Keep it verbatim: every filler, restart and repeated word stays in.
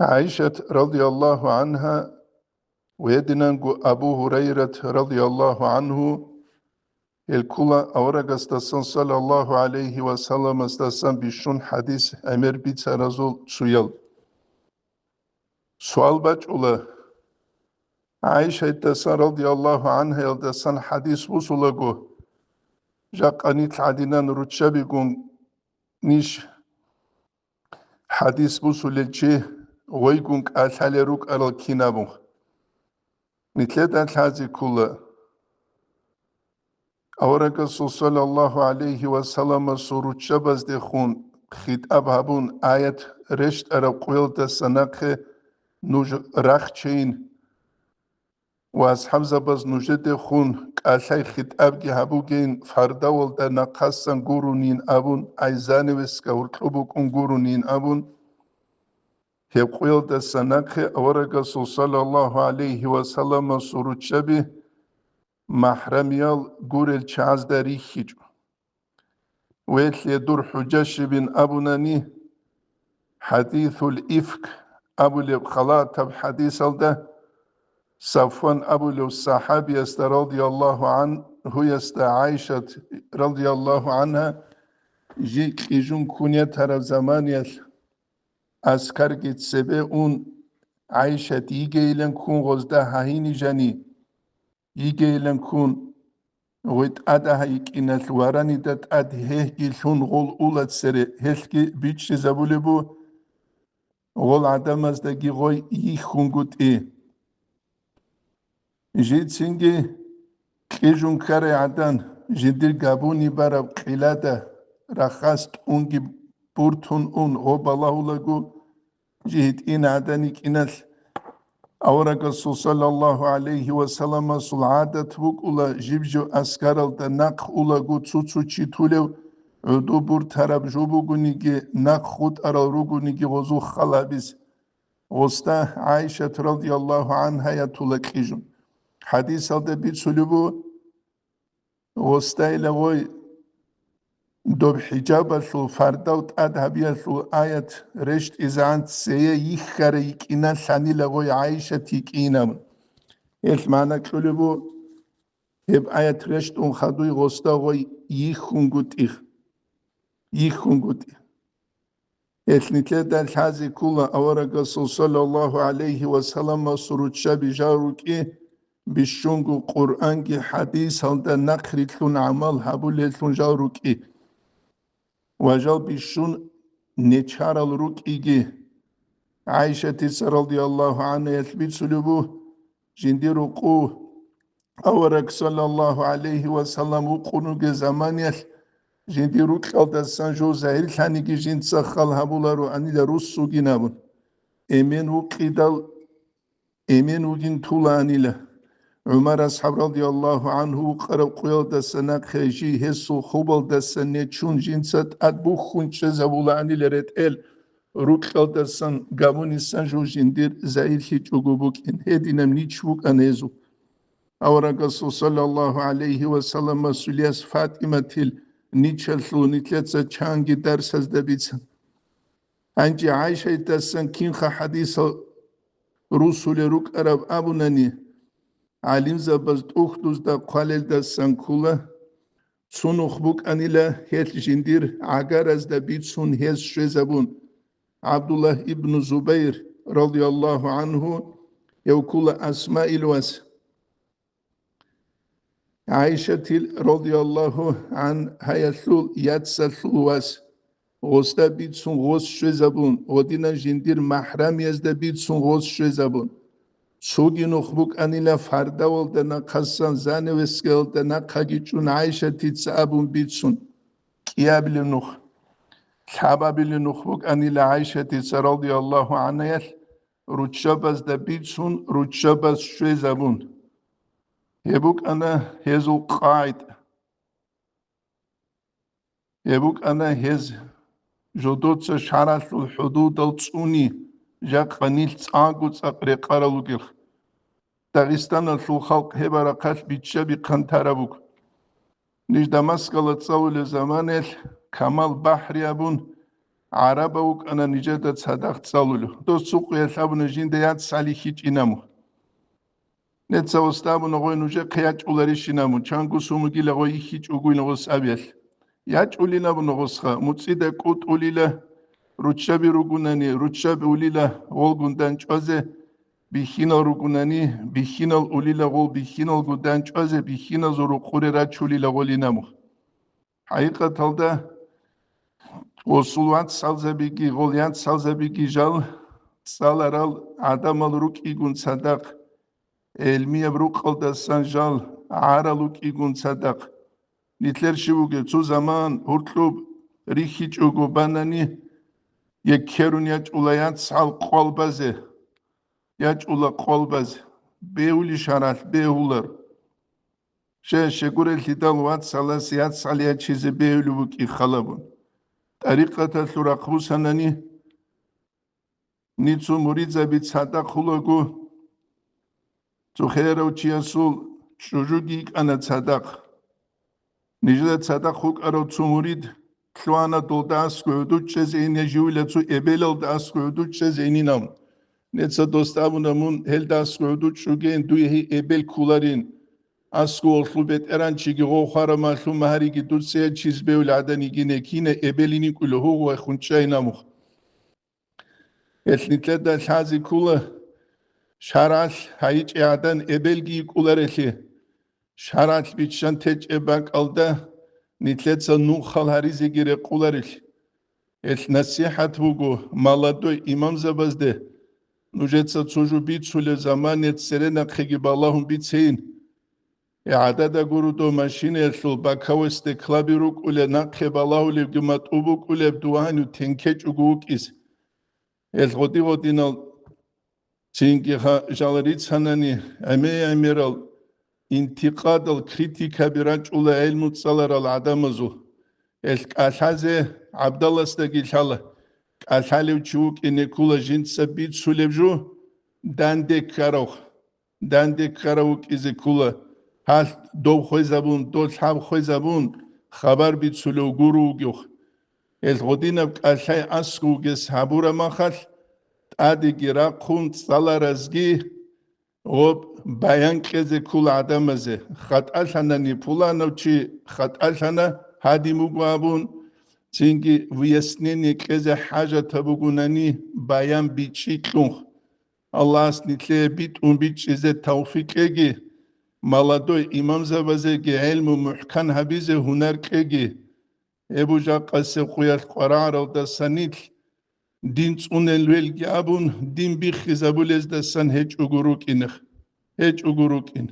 ГӀайшат радияллагьу гӀангьа ва гьединанго Абу Гьурайрат радияллагьу гӀангьу, гьел ккола аварагасдасан саллаллагьу гӀалайгьи ва салламасдасан бищун хӀадис гӀемер бицаразул цоял. Суал бачӀула, ГӀайшатдасан радияллагьу гӀангьаялдасан хӀадис бусулаго, жакъа нилъ гӀадинан руччабигун ниж хӀадис бусулел чи гъойгун кӀалъалел рукӀарал кинабун? Нилъеда лъазе ккола, аварагасул саллаллагьу гӀалайгьи ва салламасул руччабаздехун хитӀаб гьабун, аят рещтӀараб къуялдаса нахъе нуж рахчейин ва асхӀабзабаз нужедехун кӀалъай хитӀабги гьабугейин, фардавалда нахъасан гурунин абун, ай занавеска гьоркьоб букӀун гурунин абун, гьеб къуялдаса нахъе аварагасул саллаллагьу гӀалайгьи ва салламасул руччаби махӀрамиял гурел чагӀазда рихьичӀо. Велъе дур хӀужа щибин абунани, хӀадисул ифк абулеб халатаб хӀадисалда, Сафван абулев сахӀабиясда радияллагьу гӀангьуясда ГӀайшат радияллагьу гӀангьа жий кьижун ккун ятараб заманиялъ, аскарги цебе ун, ГӀайшат йигейилан ккун гъозда гьагьинижани, йигейилан ккун, гъой тӀада гьайикӀиналъ варанида тӀад гьегьги лъун гъол ула цере, гьелъги бичӀчӀизабулеб бу, гъол гӀадамаздаги гъой йихьунгутӀи. Жицинги кьижун ккарай гӀадан, жиндир габуни бараб къилада рахас тӀунги буртун ун гъо балагьулаго, жи гьитӀин гӀадан йикӀиналъ, аварагасул саллаллагьу гӀалайгьи ва салламасул гӀадат букӀула жиб-жив аскаралда нахъ улаго цо-цо чи тулев, гӀуду буртараб жо бугониги, нахъ хутӀарал ругониги гъозул халабиз. Гъосда ГӀайшат радияллагьу гӀангьаятула кьижун. ХӀадисалда бицулеб бу, гъосдайила гъой доб хӀижабалъул фардав тӀад гьабиялъул аят рещтӀизегӀан цее йихьарай йикӀиналъанила гъой ГӀайшат йикӀинаб. Гьелъ магӀна кьулеб бу, гьеб аят рещтӀун хадуй гъосда гъой йихьунгутӀи, йихьунгутӀи. Гьелъ нилъеда лъазе ккола аварагасул саллаллагьу гӀалайгьи ва салламасул руччаби жал рукӀи, бищунго Къуръанги хӀадисалда нахърилълъун гӀамал гьабулеллъун жал рукӀи. Ва жал бищун нечарал рукӀиги. ГӀайшатица радияллагьу гӀангьаялъ бицулеб бу, жиндир рукъу авараг саллаллагьу гӀалайгьи ва саллам вукъун вугеб заманиялъ, жиндир рукьалдасан жо загьирлъаниги жинца хал гьабулароанила руссугин абун, эмен вукъидал эмен вугин тулаанила. ГӀумар асхӀаб радияллагьу гӀангьу вукъараб къуялдаса нахъе жий гьесул хубалдаса нечун жинца тӀад бухьун чӀезабулаанила ретӀел, рукьалдасан гамунисан жо жиндир загьирлъичӀого букӀин, гьединаб нич букӀана гьезул. Аварагасул саллаллагьу гӀалайгьи ва салламасул яс ФатӀиматил ничалъул нилъеца чанги дарсазда бицан. Гьанже ГӀайшайдасан кинха хӀадисал русулел рукӀараб абунани, гӀалимзабаз тӀухьдузда хъвалелдасан ккола, цо нух букӀанила гьелъ жиндир гӀагаразда бицун гьез щвезабун, ГӀабдуллагь ибну Зубайр, радияллагьу гӀангьу, гьев ккола Асмаил вас. ГӀайшатил, радияллагьу гӀангьаялъул яцалъул вас, гъосда бицун гъос щвезабун, гъодинан жиндир махӀрамиязда бицун гъос щвезабун. Цоги нух букӀанила фардавалда нахъасан занавескалда нахъаги чӀун ГӀайшатица абун бицун. КӀиабилеб нух. Лъабабилеб нух букӀанила ГӀайшатица, радияллагьу гӀангьаялъ, руччабазда бицун, руччабаз щвезабун. Гьеб букӀана гьезул къагӀида. Гьеб букӀана гьез жодоца шаргӀалъул хӀудудал цӀуни, жакъа нилъ цӀакъго цӀакъ рекъарал ругел. Дагъистаналъул халкъ гьеб рахъалъ биччаби хъантараб буго. Ниж Дамаскалда цӀалулел заманаялъ Камал БахӀри абун, гӀарабав вукӀана нижеда цадахъ цӀалулев. Дос цо къуялъ абуна жинда яц цӀалихьичӀин абун. Неца гъосда абуна гъой нужехъе ячӀуларищин абун, чанго сумугила гъой йихьичӀогойин гъос абиялъ. ЯчӀулин абуна гъосха, муцӀида кӀутӀулила, руччаби ругунани, руччаби улила гъолгун данчӀвазе, бихьинал ругунани, бихьинал улила гъол бихьиналго данчӀвазе, бихьиназул рукъуре рачулила гъолин абун. ХӀакъикъаталда, гъосул вацгӀалзабиги, гъол яцгӀалзабиги жал цӀаларал гӀадамал рукӀигун цадахъ, гӀелмияб рукъалдасан жал гӀарал рукӀигун цадахъ. Нилъер щив вугев цо заман гьуркьуб рихьичӀого банани, еккерун ячӀула яцгӀал къвал базе, ячӀула къвал базе, бегьулищ гьаралъ бегьулар. Щай, щегурелъидал вацгӀалас яцгӀал ячизе бегьулев вукӀин халабун. ТӀарикъаталъул рахъ бусанани, ниж цо муридзаби цадахъ гьулаго, цо херав чиясул чӀужуги йикӀана цадахъ. Нижеда цадахъ вукӀарав цо мурид лъугьана долда аскӀов гӀодов чӀезе ине, живила цо эбелалда аскӀов гӀодов чӀезе инин абун. Неца досда абуна, мун гьелда аскӀов гӀодов чӀугейин, дуе гьей эбел кколарин. АскӀов гъолъул бетӀеранчиги гъов хварамалъул магьариги дуца ячиз бегьулев гӀадан йигине, кине эбел инин кӀула гьугъу вехун чӀайин абун. Гьелъ нилъеда лъазе ккола, шаргӀалъ гьайичӀеб гӀадан эбелги йикӀуларелъи, шаргӀалъ биччан течӀеб бакӀалда нилъеца нухал гьаризеги рекъоларелъи. Гьелъ насихӀат буго молодой имамзабазде, нужеца цо жо бицулеб замане цере нахъеги балагьун бицейин. ГӀадада гуро дов машинаялъул боковой стеклаби рукӀулеб, нахъе балагьулебги матӀу букӀулеб, дова гьанив тенкечӀого вукӀизе. Гьел гъоди-гъодинал цинги ха-, жал рицанани, гӀемер-гӀемерал интикъадал, критикаби рачӀула гӀелму цӀаларал гӀадамазул. Гьел кӀалъазе ГӀабдаласдаги лъала, кӀалъалев чи вукӀине ккола жинца бицулеб жо, данде ккарав. Данде ккарав вукӀизе ккола, гьалъ дов хвезабун, дов лъаб хвезабун, хабар бицулев гуро вугев. Гьел гъодинаб кӀалъай аскӀов вугес гьабураб махалъ, тӀадеги рахъун цӀаларазги гъоб баян кьезе ккола гӀадамазе, хатӀалъанани пуланав чи хатӀалъана, гьадин буго абун, цинги выяснение кьезе хӀажатаб бугонани баян бичӀчӀи кьун. Аллагьас нилъее битӀун бичӀчӀизе тавфикъ кьеги, молодой имамзабазеги гӀелму мухӀкан гьабизе гьунар кьеги. Гьеб жакъасеб къуялъ къварагӀаралдаса нилъ дин цӀунел велги абун, дин биххизабулездасан гьечӀого рукӀинех, гьечӀого рукӀин.